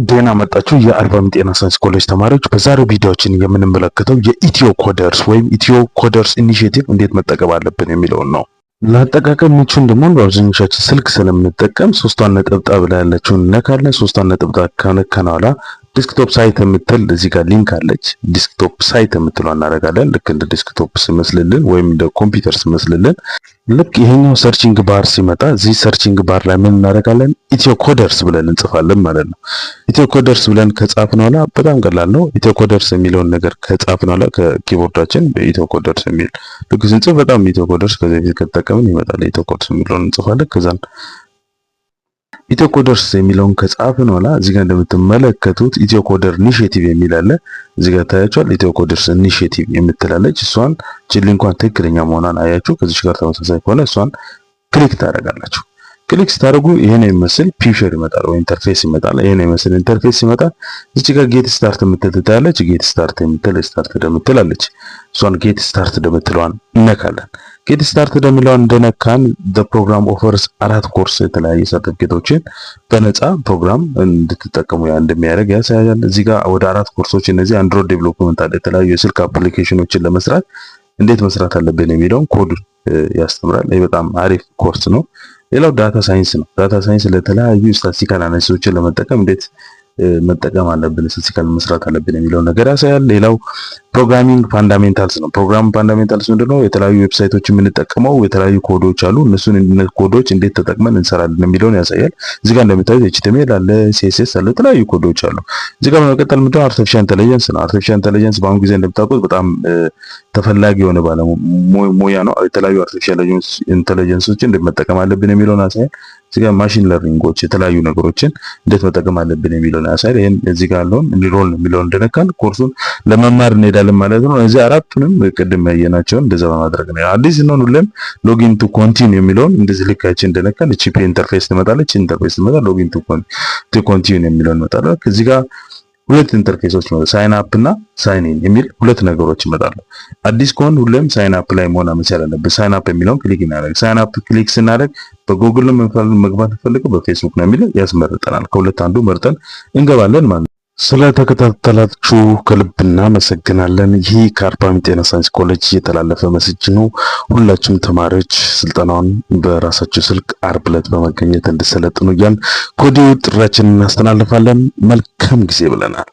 ደህና መጣችሁ የአርባ ምንጭ ጤና ሳይንስ ኮሌጅ ተማሪዎች። በዛሬው ቪዲዮአችን የምንመለከተው የ Ethio Coders ወይም Ethio Coders Initiative እንዴት መጠቀም አለብን የሚለውን ነው። ለአጠቃቀም ምቹ እንዲሆን በአብዛኞቻችን ስልክ ስለምንጠቀም ሶስቷን ነጠብጣብ ላይ ያለችውን እነካለን። ሶስቷን ነጠብጣብ ከነካን በኋላ desktop site የምትል እዚህ ጋር link አለች። Desktop site የምትለው እናደርጋለን። ልክ እንደ desktop ሲመስልልን ወይም እንደ ኮምፒውተር ሲመስልልን ልክ ይሄኛው searching bar ሲመጣ እዚህ searching bar ላይ ምን እናደርጋለን? Ethio Coders ብለን እንጽፋለን ማለት ነው። Ethio Coders ብለን ከጻፍን በኋላ በጣም ቀላል ነው። Ethio Coders የሚለውን ነገር ከጻፍን በኋላ ከ keyboard ኣችን በ Ethio Coders የሚል ልክ ስንጽፍ በጣም Ethio Coders ከዚህ በፊት ከተጠቀምን ይመጣል። Ethio Coders የሚለውን እንጽፋለን። ከዛን Ethio Coders የሚለውን ከጻፍን በኋላ እዚህ ጋር እንደምትመለከቱት Ethio Coder Initiative የሚል አለ። እዚህ ጋር ታያችኋል። Ethio Coders Initiative የምትላለች፣ እሷን ችል እንኳን ትክክለኛ መሆኗን አያችሁ። ከዚች ጋር ተመሳሳይ ከሆነ እሷን click ታደርጋላችሁ። Click ስታደርጉ ይሄን የሚመስል picture ይመጣል ወይ interface ይመጣል። ይሄን የሚመስል interface ሲመጣ እዚህ ጋር get start የምትል ትታያለች። Get start የምትል start የምትል አለች። እሷን get start የምትለዋን እነካለን። Get start የሚለውን እንደነካን the program offers አራት ኮርስ የተለያየ ሰርቲፊኬቶችን በነፃ ፕሮግራም እንድትጠቀሙ ያ እንደሚያደርግ ያሳያል። እዚህ ጋር ወደ አራት ኮርሶች እነዚህ Android development አለ። የተለያዩ የስልክ application ኖችን ለመስራት እንዴት መስራት አለብን የሚለውን ኮድ ያስተምራል። ይህ በጣም አሪፍ ኮርስ ነው። ሌላው data science ነው። Data science ለተለያዩ statistical analysis ኦችን ለመጠቀም እንዴት መጠቀም አለብን፣ statistical መስራት አለብን የሚለውን ነገር ያሳያል። ሌላው programming fundamentals ነው። Program fundamentals ምንድነው? የተለያዩ website ኦች የምንጠቀመው የተለያዩ ኮዶች አሉ። እነሱን ኮዶች እንዴት ተጠቅመን እንሰራለን የሚለውን ያሳያል። እዚህ ጋር እንደምታዩት HTML አለ፣ CSS አለ፣ የተለያዩ ኮዶች አሉ። እዚህ ጋር በመቀጠል ምንድነው? Artificial intelligence ነው። Artificial intelligence በአሁኑ ጊዜ እንደምታውቁት በጣም ተፈላጊ የሆነ ባለሙያ ነው። የተለያዩ artificial intelligence ኦችን እንዴት መጠቀም አለብን የሚለውን ያሳያል። እዚህ ጋር machine learning ኦች የተለያዩ ነገሮችን እንዴት መጠቀም አለብን የሚለውን ያሳያል። ይሄን እዚህ ጋር ያለውን enroll የሚለውን እንደነካን ኮርሱን ለመማር እንሄዳለን ማለት ነው። እዚህ አራቱንም ቅድም ያየናቸውን እንደዛ በማድረግ ነው። አዲስ ነው፣ ሁሌም login to continue የሚለውን እንደዚህ ልካችን እንደነካን እቺ interface ትመጣለች። Interface ትመጣ login to continue የሚለውን ይመጣል። እዚህ ጋር ሁለት interface ኦች ነው፣ sign up እና sign in የሚል ሁለት ነገሮች ይመጣሉ። አዲስ ከሆን ሁሌም sign up ላይ መሆን መቻል አለብን። Sign up የሚለውን click እናደርግ። Sign up click ስናደርግ በጉግል ነው መግባት ፈልገው በፌስቡክ ነው የሚለው ያስመርጠናል። ከሁለት አንዱ መርጠን እንገባለን ማለት ነው። ስለተከታተላችሁ ከልብ እናመሰግናለን። ይህ ከአርባ ምንጭ ጤና ሳይንስ ኮሌጅ የተላለፈ message ነው። ሁላችሁም ተማሪዎች ስልጠናውን በራሳችሁ ስልክ አርብ ዕለት በመገኘት እንድሰለጥኑ እያልን ከወዲሁ ጥሪያችንን እናስተላልፋለን። መልካም ጊዜ ብለናል።